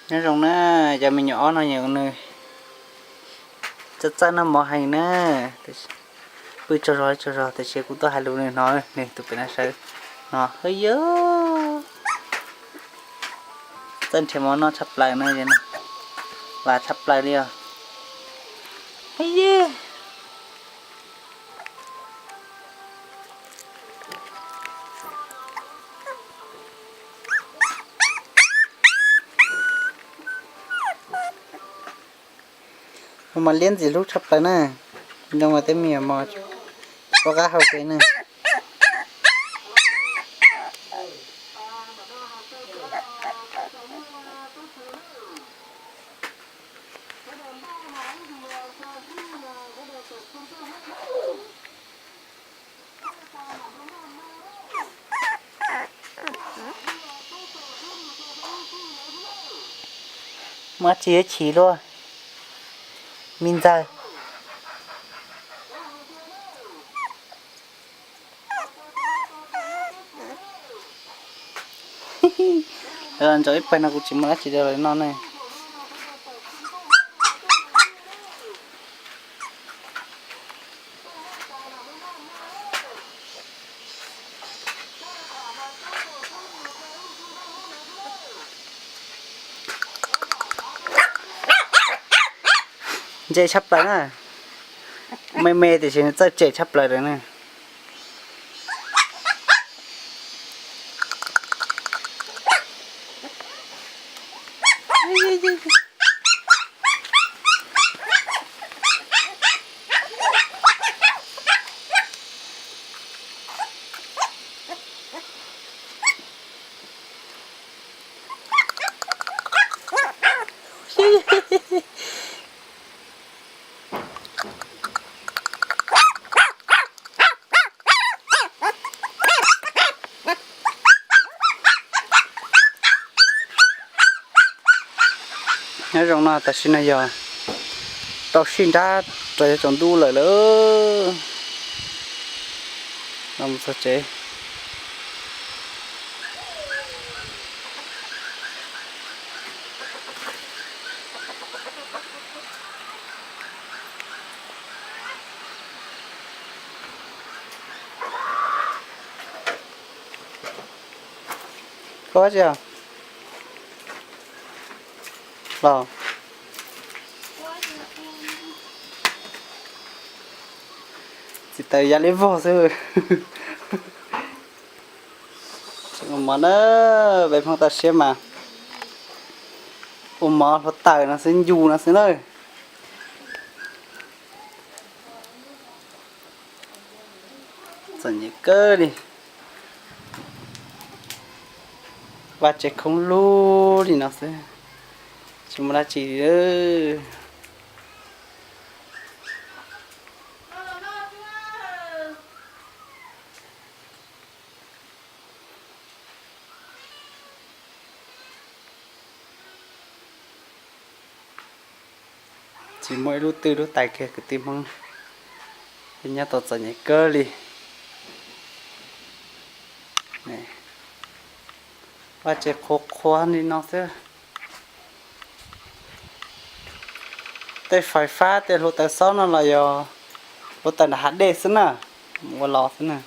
Nyob zoo na, cov me nyuam ob no nws txawj txawj noj mov heev na. Pw tsaug zog tsaug zog, tiam sis kuv tuaj hais lus nws hnov, nws tus pem no sawv no. Hwb yog txawj nrhiav mov noj tshaj plaws na, vam tshaj plaws li os. Hwb yog Mas liab ntxim hlub tshaj plaws na, zoo li tej me nyuam mos tsis paub qab hau kev na. Muaj dab tsi yuav chim luaj, me ntxawg. Ntsaum ib pawg no kuv tsis muaj dab tsi rau lawv noj ne. Ntse tshaj plaws na, me me tiam sis nws txawj tsem tshab plaws lawm na. Nyob zoo no tam sim no yog tau sij nrab rau yav tsaus ntuj lawm lauj. Los mus txog tsev. Koj ua dab tsi os? Los, txiv taws ya li vog xwb. Ua mov na, peb Hmoob toj siab mas ua mov hluav taws no xwb, ncu no xwb na. Txom nyem kawg li, vaj tse khoob lug li no xwb, tsis muaj dab tsi li. Tsis muaj ib lub twj lub tais kiag kwv tij Hmoob, nyob tau txom nyem kawg li. Vaj tse qhuav qhuav li no xwb. Tej fais fab tej hluav taws xob no los yog hluav taws nram hav dej xwb na, ua los xwb na.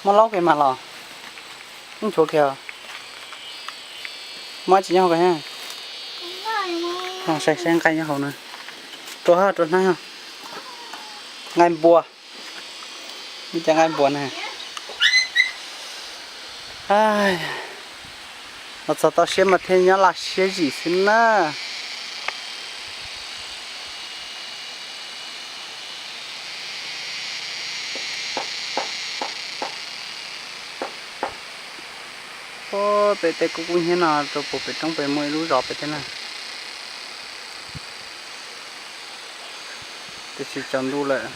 Muab laub kiag mas los, muab nchuav kiag. Muab tsis nyob hauv ko, saib saib nqaij nyob hauv na. Rua rua hnab, nqaij npua, ib cov nqaij npua na. Los txog toj siab mas thiaj nyob laj siab zim xwb na. Pem tej kub kub hnyiab no rau puag pem roob pem muaj ib lub zos pem thiab na. Tiam sis tsaus ntuj lawm,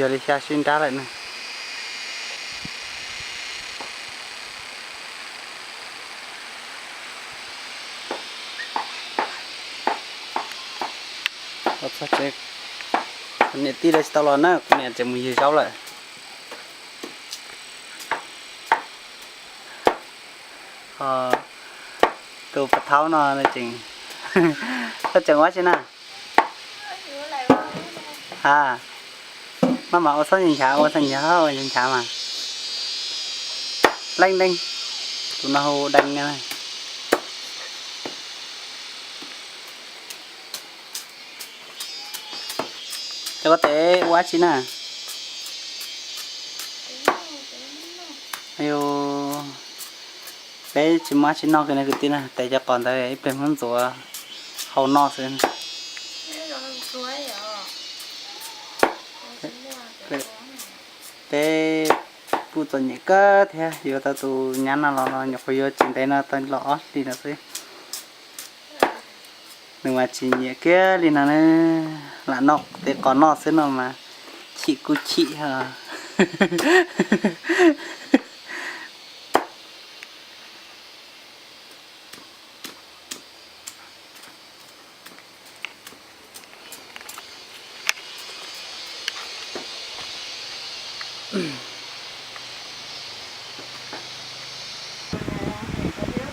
yog li xya sib nrab lawm na. Los txog tsev, kuv niam tij lawv tsis tau los na, kuv niam tseem mus yig zaub lawm. Tus pas thaub no tseem, koj tseem ua tsi na? Ha, maj mam ua txhob nchav, ua txhob nchav, ua nchav mas. Leej Deej, tus no hu Deej na. Cov koj tes ua dab tsi na? Ayu, peb tsis muaj dab tsi noj kiag na kwv tij na, tes cov qos ntawd ib pliag muab ntxuav hau noj xwb. Peb kuj txom nyem kawg thiab, yuav tau tus nyab no los los nyuam qhuav yuav tsis ntev no tau los ob hlis no xwb. Nws mas tsis nyiam kiag li no ne, lam noj tes qos noj xwb no mas chim kuj chim.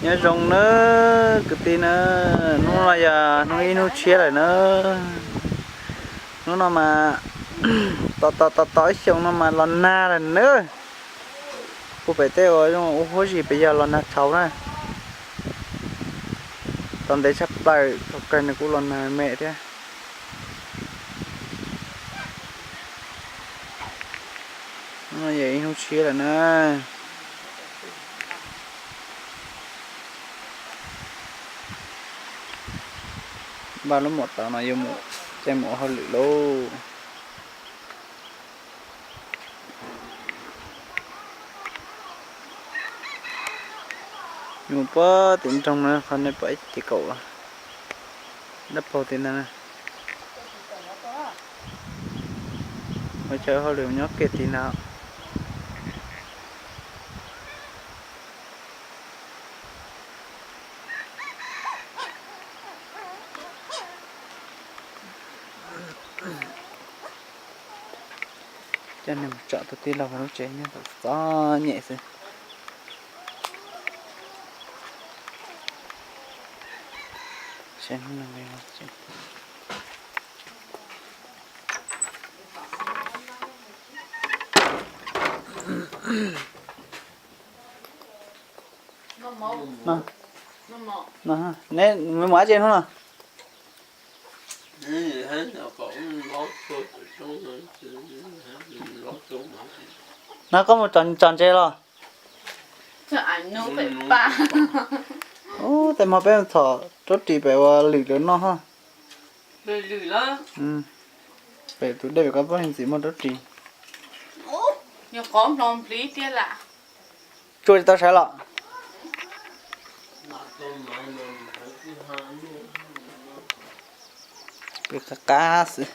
Nyob zoo nawb kwv tij na, hnub no yog hnub ib hnub tshiab lawm na. Hnub no mas tos tos tos tos ib xyoos no mas los nag lawm nawb. Kuv pem tej uas zoo ua huab zis pem yog los nag tshauv na. Tos ntev tshaj plaws, thaum kawg nws kuj los nag me thiab. Hnub no yog ib hnub tshiab lawm na. Npaj lub maum taus no yuav mus, caij mus ua hauj lwm lauj. Mus puag tim nroog na, qhov nej pom ib ces kaum dab paug tim ntawd na. Ua chaw hauj lwm nyob kiag tim ntawd. Coj nej mus tsom tus tij laug lub tsev nyob txom nyem xwb. Neb mus ua dab tsi hnub no? No koj mus tso ntses los? Ub, tej hmo peb txhom rab ris pem ua lwm lawv noj ho. Pem tus dej pem koj poj ntxim muaj rab ris. Tsuas tsis tau sawv los. Qab qab xwb.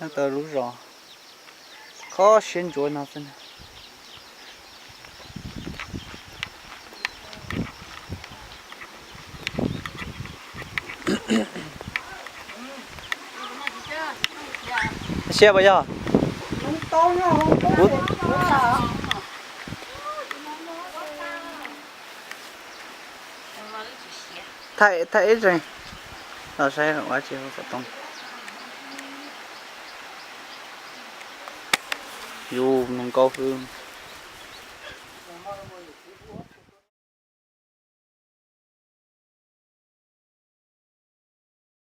Nyob tau lub zos kho siab ntsuav no xwb. Siab puas yog? Thaij, thaij ib zeeg los saib ua tsi hauv xov tooj. Yus mloog nkauj xwb.